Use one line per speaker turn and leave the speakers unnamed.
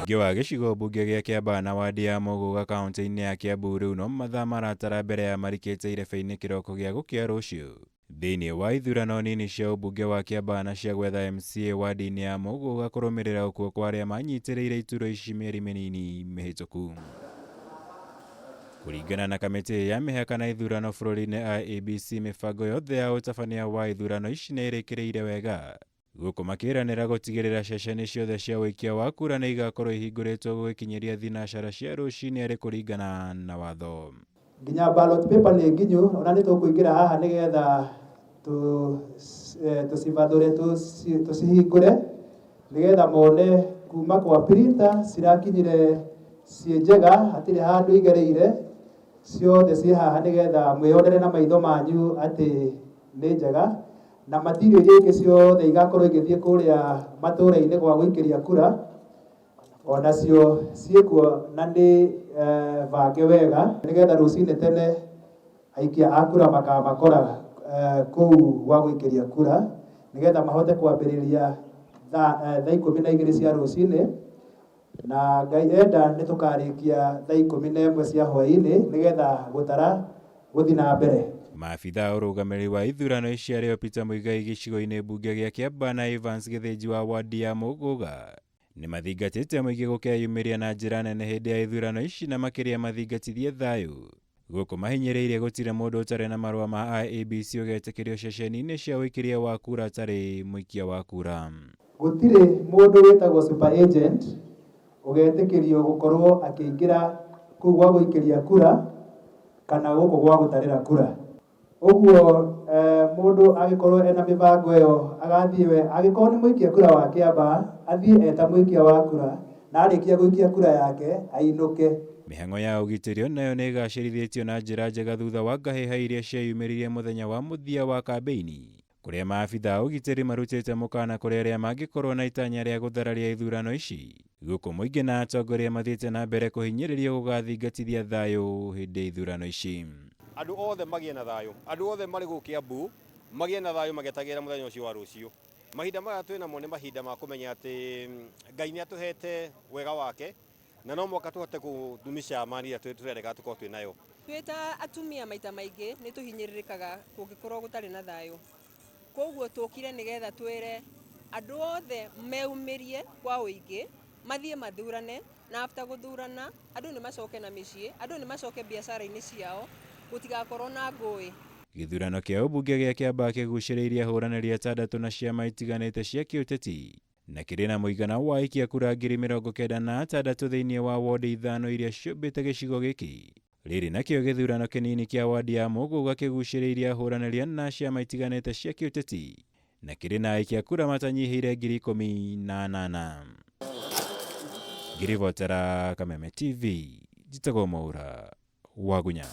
Mũingĩ wa gĩcigo mbunge gĩa Kiambaa na wadi ya Muguga kaunti-inĩ ya Kiambu rĩu no mathaa maratara mbere ya marikĩte irebe-inĩ kĩroko gĩa gũkĩa rũciũ. Thĩinĩ wa ithurano nini cia ũmbunge wa Kiambaa na cia gwetha MCA wadi-inĩ ya Muguga kũrũmĩrĩra gũkua kwa arĩa manyitĩrĩire iturwa ici mĩeri mĩnini mĩhĩtũku. Kũringana na kamĩtĩ ya mĩhaka na ithurano bũrũri-inĩ IEBC mĩbango yothe ya ũtabania wa ithurano ici nĩ ĩrĩkĩrĩire wega. Gũkũ makĩranĩra gũtigĩrĩra ceceni ciothe cia ũikia wa kura nĩ igakorwo ihingũrĩtwo gũgĩkinyĩria thinacara cia rũcinĩ arĩ kũringana na watho.
Nginya ballot paper nĩ nginyu ona nĩ tũkũingĩra haha nĩgetha tũcibathũre tũcihingũre nĩgetha mone kuma kwa printer cirakinyire ciĩ njega hatirĩ handũ igereire ciothe ciĩ haha nĩgetha mwĩyonere na maitho manyu atĩ nĩ njega. Na material iria ingĩ ciothe igakorwo igĩthiĩ kũrĩa matũra-inĩ gwa gũikĩria kura, onacio ciĩkuo na nĩ bange wega nĩgetha rũcinĩ tene aikia a kura makamakora kũu gwa gũikĩria kura nĩgetha mahote kwambĩrĩria thaa 12 cia rũcinĩ. Na Ngai enda nĩ tũkarĩkia thaa 11 cia hwaĩ-inĩ nĩgetha gũtara gũthiĩ na mbere.
Maabithaa a ũrũgamĩrĩri wa ithurano ici arĩo Peter Muigai gĩcigo-inĩ mbunge gĩa Kiambaa na Evans Gĩthĩnji wa wadi ya Muguga nĩ mathingatĩte mũingĩ gũkeyumĩria na njĩra nene hĩndĩ ya ithurano ici na makĩria mathingatithie thayũ. Gũkũ mahinyĩrĩirie gũtirĩ mũndũ ũtarĩ na marũa ma IEBC ũgetĩkĩrio ceceni-inĩ cia ũikĩria wa kura atarĩ mũikia wa kura.
Gũtirĩ mũndũ wĩtagwo super agent ũgetĩkĩrio gũkorwo akĩingĩra kũu gwa gũikĩria kura kana gũkũ gwa gũtarĩra kura. Ũguo mũndũ angĩkorwo ena mĩbango ĩyo agathiĩ we, angĩkorwo nĩ mũikia kura wa Kĩambaa, athiĩ eta mũikia wa kura, na arĩkia gũikia kura yake ainũke.
Mĩhang'o ya ũgitĩri o nayo nĩ ĩgacĩrithĩtio na njĩra njega thutha wa ngahĩha iria cieyumĩririe mũthenya wa mũthia wa kambĩini, kũrĩa maabitha a ũgitĩri marutĩte mũkana kũrĩ arĩa mangĩkorwo na itanya rĩa gũthararia ithurano ici, gũkũ mũingĩ na atongoria mathiĩte na mbere kũhinyĩrĩrio gũgathingatithia thayũ hĩndĩ ya ithurano ici.
Andũ othe magĩe na thayũ, andũ othe marĩ gũkũ Kiambu magĩe na thayũ magĩetagĩrĩra mũthenya ũcio wa rũciũ. Mahinda maya twĩ namo nĩ mahinda ma kũmenya atĩ Ngai nĩ atũhete wega wake na no mũhaka tũhote kũdumisha amani ĩrĩa tũrerĩga tũkorwo twĩ nayo.
Twĩ ta atumia maita maingĩ nĩ tũhinyĩrĩrĩkaga kũngĩkorwo gũtarĩ na thayũ. Koguo tũkire nĩgetha twĩre andũ othe meumĩrie kwa ũingĩ, mathiĩ mathurane na after gũthurana andũ nĩ macoke na mĩciĩ, andũ nĩ macoke biacara-inĩ ciao, gũtigakorwo na ngũĩ.
Gĩthurano kĩa ũmbunge gĩa Kiambaa kĩgucĩrĩirie ahũranĩri atandatũ na ciama itiganĩte cia kĩũteti na kĩrĩ na mũigana wa aikia kura 96,000 thĩinĩ wa ward ithano iria ciũmbĩte gĩcigo gĩkĩ. Rĩrĩ nakĩo gĩthurano kĩnini kĩa wadi ya Muguga kĩgucĩrĩirie ahũranĩri ana ciama itiganĩte cia kĩũteti na kĩrĩ na aikia kura matanyihĩire 18,000. Ngĩribotera Kameme TV, njĩtagwo Mwaura Wagunya.